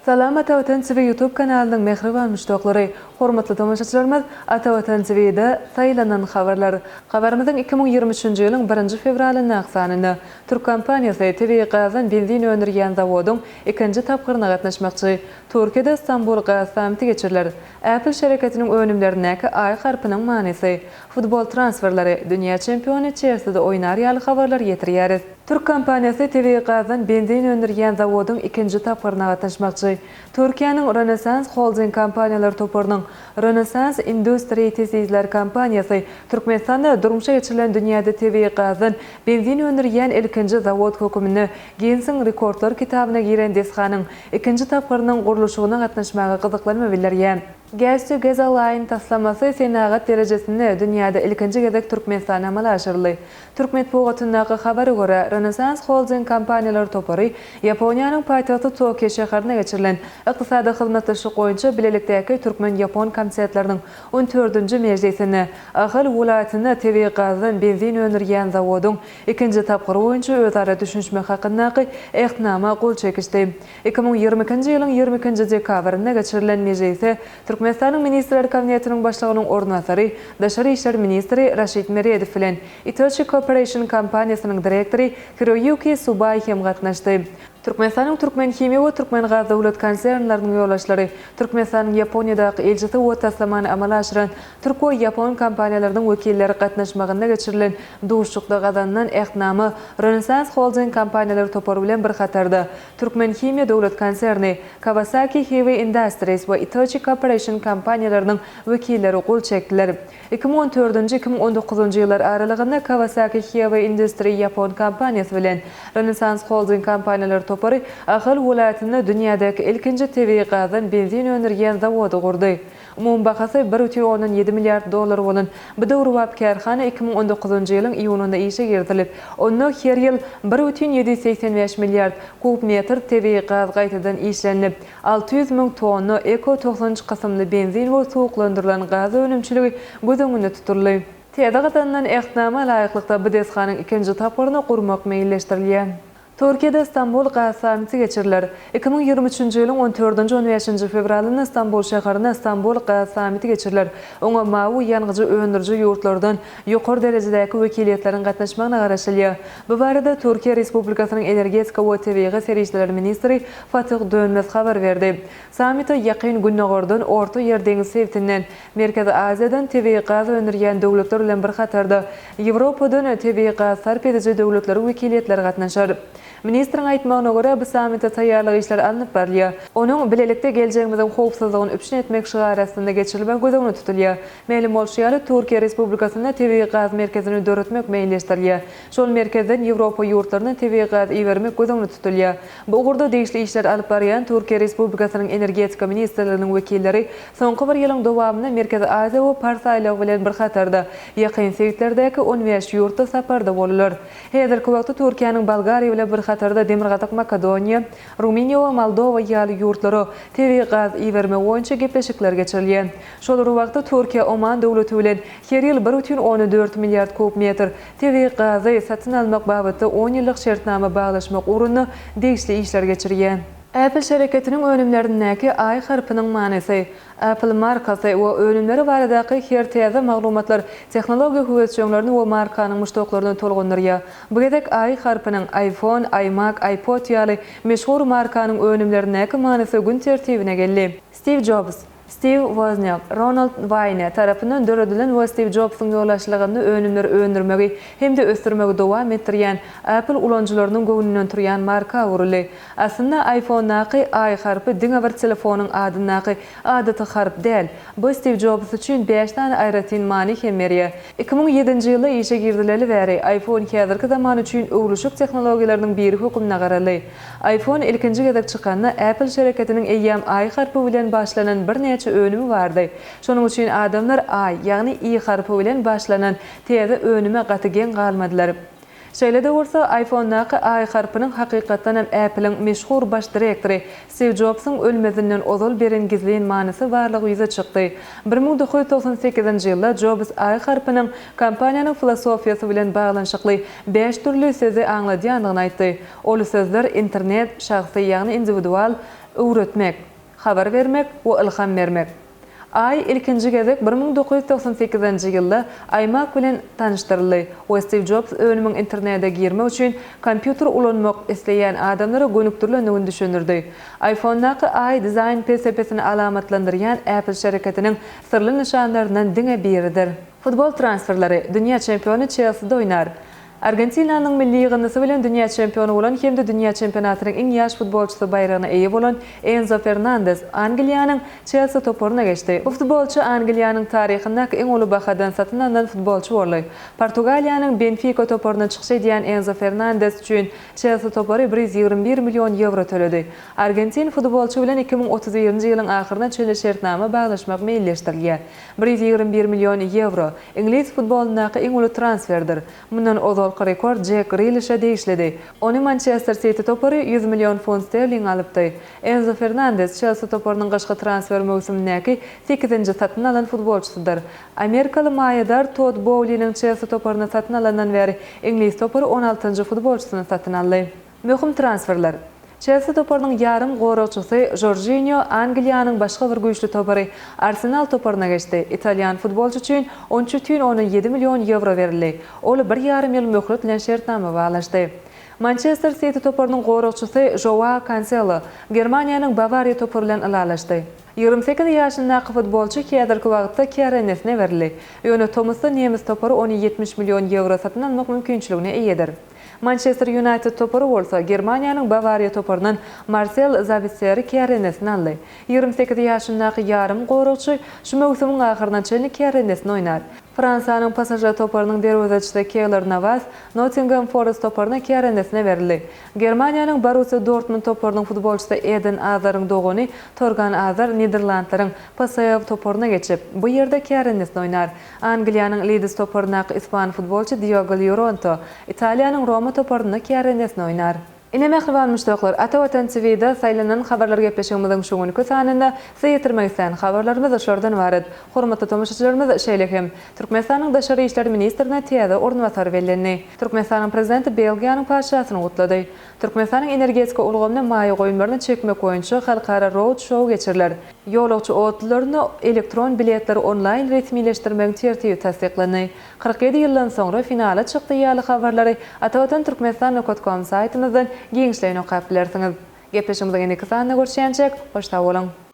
Salam Atavatan TV YouTube kanalynyň mähriban muşdaklary! Hormatly tomaşaçylarymyz, Atavatan TV-de saýlanan habarlar. Habarymyzyň 2023-nji ýylyň birinji fewralyndaky sanynda türk kompaniýasy tebigy gazdan benzin öndürýän zawodyň ikinji tapgyryna gatnaşmakçy. Türkiýede Stambul gaz sammiti geçiriler. Apple şereketiniň önümlerindäki I harpynyň manysy. Futbol transferleri, dünýä çempiony Çelside oýnar ýaly habarlary ýetirýäris. Türk kompaniýasy tebigy gazdan benzin öndürýän zawodyň ikinji tapgyryna gatnaşmakçy. Türkiýäniň Rönesans Holding kompaniýalar toparynyň Rönesans Industry Tesisler kompaniýasy Türkmenistanda durmuşa geçirilen dünýäde tebigy gazdan benzin öndürýän ilkinji zawod höküminde Ginnesiň rekordlar kitabyna giren desganyň ikinji tapgyrynyň gurluşygyna gatnaşmaga gyzyklanma bildirýär. Gas to Gasoline taslamasy senagat derejesinde dünýäde ilkinji gezek Türkmenistanda amala aşyryldy. Türk metbugatyndaky habara görä, Rönesans Holding kompaniýalar topary Ýaponiýanyň paýtagty Tokio şäherinde geçirilen Ykdysady hyzmatdaşlyk boýunça bilelikdäki türkmen-ýapon komitetleriniň on dördünji mejlisinde Ahal welaýatynda tebigy gazdan benzin öndürýän zawodyň ikinji tapgyry boýunça özara düşünişmek hakyndaky Ähtnama gol çekişdi. 2022-nji ýylyň 22-nji dekabrynda geçirilen mejlise Türkmenistanyň Ministrler Kabinetiniň Başlygynyň orunbasary, daşary işler ministri Raşid Meredow bilen Itochu Corporation kompaniýasynyň direktory Hiroýuki Subaý hem gatnaşdy. Türkmenistanyň Türkmenhimiýa we Türkmengaz döwlet konsernleriniň ýolbaşçylary, Türkmenistanyň Ýaponiýadaky ilçisi we taslamany amala aşyran türk we ýapon kompaniýalarynyň wekilleri gatnaşmagynda geçirilen duşuşykda gazanylan Ähtnama Rönesans Holding kompaniýalar topary bilen bir hatarda Türkmenhimiýa döwlet konserni, Kawasaki Heavy Industries we Itochu Corporation kompaniýalarynyň wekilleri gol çekdiler. 2014-nji, 2019-njy ýyllar aralygynda Kawasaki Heavy Industry ýapon kompaniýasy bilen Rönesans Holding kompaniýalar topary Ahal welaýatynda dünýädäki ilkinji tebigy gazdan benzin öndürýän zawody gurdy. Umumy bahasy bir bütin ondan ýedi milliard dollar bolan bu döwrebap kärhana 2019-njy ýylyň iýunynda işe girizilip, onda her ýyl bir bütin 785 milliard kub metr tebigy gaz gaýtadan işlenilip, 600 müň tonna Eko 93 kysymly benzin we suwuklandyrylan gaz önümçiligi göz öňünde tutuldy. Täze gazanylan Ähtnama laýyklykda bu desganyň ikinji tapgyryny gurmak meýilleşdirilýär. Türkiýede Stambul gaz sammiti geçiriler. 2023-nji ýylyň on dördünji, on bäşinji fewralynda Stambul şäherinde Stambul gaz sammiti geçiriler. Oňa mawy ýangyjy öndüriji ýurtlardan ýokary derejedäki wekiliýetleriň gatnaşmagyna garaşylýar. Bu barada Türkiýe Respublikasynyň energetika we tebigy serişdeler ministri Fatyh Dönmez habar berdi. Sammite Ýakyn Gündogardan, Orta Ýer deňiz sebitinden, Merkezi Aziýadan tebigy gaz öndürýän döwletler bilen bir hatarda, Ýewropadan tebigy gaz sarp ediji döwletleriň wekiliýetleri gatnaşar. Ministriň aýtmagyna görä, bu sammite taýýarlyk işleri alnyp barylýar. Onuň Bilelikde geljegimiziň howpsuzlygyny üpjün etmek şygary astynda geçirilmegi göz öňünde tutulýar. Mälim bolşy ýaly, Türkiýe Respublikasynda tebigy gaz merkezini döretmek meýilleşdirilýär. Şol merkezden Ýewropa ýurtlaryna tebigy gaz ibermek göz öňünde tutulýar. Bu ugurda degişli işleri alyp barýan Türkiýe Respublikasynyň Energetika ministrliginiň wekilleri soňky bir ýylyň dowamynda Merkezi Aziýa we Pars aýlagy bilen bir hatarda, ýakyn sebitlerdäki 15 ýurtda saparda boldular. Häzirki wagtda Türkiýäniň Bolgariýa bilen bir hatarda Demirgazyk Makedoniýa, Rumyniýa we Moldowa ýaly ýurtlara tebigy gaz ibermek boýunça gepleşikler geçirilýär. Şol bir wagtda Türkiýe Oman döwleti bilen her ýyl bir bütin ondan dört milliard kub metr tebigy gazy satyn almak babatda on ýyllyk şertnama baglaşmak ugrunda degişli işler geçirýär. Apple şereketiniň önümlerindäki I harpynyň manysy, Apple markasy we önümleri baradaky her täze maglumatlar tehnologiýa höwesjeňlerini we markanyň muşdaklaryny tolgundyrýar. Bu gezek I harpynyň iPhone, iMac, iPod ýaly meşhur markanyň önümlerindäki manysy gün tertibine geldi. Stiw Jobs. Stiw Wozniak, Ronald Waýne tarapyndan döredilen we Stiw Jobsyň ýolbaşçylygynda önümleri öndürmegi hem-de ösdürmegi dowam etdirýän Apple ulanyjylarynyň göwnünden turýan marka öwrüldi. Aslynda iPhone-daky I harpy diňe bir telefonyň adyndaky adaty harp däl. Bu Stiw Jobs üçin bäş sany aýratyn many hem berýär. 2007-nji ýylda işe girizileli bäri, iPhone häzirki zaman üçin öwrülişik tehnologiýalarynyň biri hökmünde garaldy. IPhone ilkinji gezek çykanda, Apple şereketiniň eýýäm I harpy bilen başlanan birnäçe önümi bardy. Şonuň üçin adamlar I, ýagny I harpy bilen başlanan täze önüme gaty geň galmadylar. Şeýle-de bolsa, iPhone-daky I harpynyň hakykatdanam Apple-iň meşhur baş direktory Stiw Jobsyň ölmezinden ozal beren gizlin manysy barlygy ýüze çykdy. 1998-nji ýylda Jobs I harpynyň kompaniýanyň filosofiýasy bilen baglanyşykly bäş dürli sözi aňladýandygyny aýtdy. Ol sözler internet, şahsy, ýagny indiwidual, öwretmek, habar bermek we ylham bermek. Aý ilkinji gezek 1998-nji ýylda iMac bilen tanyşdyryldy we Stiw Jobs önümiň internede girmek üçin kompýuter ulanmak isleýän adamlara gönükdirilendigini düşündirdi. iPhone-daky Aý dizaýn pelsepesini alamatlandyrýan Apple şereketiniň syrly nyşanlaryndan diňe biridir. Futbol transferleri, Dünýä çempiony Çelside oýnar. Argentinanyň milli ýygyndysy bilen dünýä çempiony bolan hem-de dünýä çempionatynyň iň ýaş futbolçysy baýragyna eýe bolan Enzo Fernandes Angliýanyň Çelsi toparyna geçdi. Bu futbolçy Angliýanyň taryhyndaky iň uly bahadan satyn alnan futbolçy boldy. Portugaliýanyň Benfika toparynda çykyş edýän Enzo Fernandes üçin Çelsi topary 121 million ýewro töledi. Argentin futbolçy bilen 2031-nji ýylyň ahyryna çenli şertnama baglaşmak meýilleşdirilýär. 121 million ýewro, iňlis futbolyndaky iň uly transferdir. Mundan ozalky rekord Jek Grilişe degişlidi. Ony Mançester Siti topary 100 million funt sterling alypdy. Enzo Fernandes Çelsi toparynyň gyşky transfer möwsümindäki sekizinji satyn alan futbolçysydyr. Amerikaly maýadar Todd Bouliniň Çelsi toparyny satyn alandan bäri iňlis topary on altynjy futbolçysyny satyn aldy. Möhüm transferler. Çelsi toparynyň ýarym goragçysy Žoržinýo Angliýanyň başga bir güýçli topary Arsenal toparyna geçdi. Italýan futbolçy üçin 13,7 million ýewro berildi. Ol bir ýarym ýyl möhlet bilen şertnama baglaşdy. Mançester Siti toparynyň goragçysy Žoao Kanselo Germaniýanyň Bawariýa topary bilen ylalaşdy. 28 ýaşyndaky futbolçy häzirki wagtda kärendesinä berildi. Ýöne tomusda nemes topary ony 70 million ýewro satyn almak mümkinçiligine eýedir. Mançester Ýunaýted topary bolsa Germaniýanyň Bawariýa toparyndan Marsel Zabitseri kärendesine aldy. 28 ýaşyndaky ýarym goragçy şu möwsümiň ahyryna çenli kärendesine oýnar. Fransiýanyň PSŽ toparynyň derwezeçisi Keýlor Nawas Nottingem Forest toparyna kärendesine berildi. Germaniýanyň Borussiýa Dortmund toparynyň futbolçysy Eden Azaryň dogany Torgan Azar Niderlandlaryň PSV toparyna geçip, bu ýerde kärendesine oýnar. Angliýanyň Lids toparyndaky ispan futbolçy Diogo Lýoronto Italiýanyň Roma toparynda kärendesine oýnar. Ine mähriban muşdaklar, Ata Watan TVda saýlanan habarlar gepleşigimiziň şu günki sanynda size ýetirmek islän habarlarymyz şulardan ybarat. Hormatly tomaşaçylarymyz, şeýle hem, Türkmenistanyň Daşary işler ministrine täze orunbasar bellendi. Türkmenistanyň Prezidenti Belgiýanyň Patyşasyny gutlady. Türkmenistanyň energetika ulgamyna maýa goýumlaryny çekmek boýunça halkara road-şou geçiriler. Ýolagçy otlularynda elektron biletleri onlaýn resmileşdirmegiň tertibi tassyklandy. 47 ýyldan soňra finala çykdy ýaly habarlary Atavatan Türkmenistan nokat kom saýtymyzdan giňişleýin okap bilersiňiz. Gepleşigimiziň indiki sanynda görüşýänçäk, hoş sag boluň!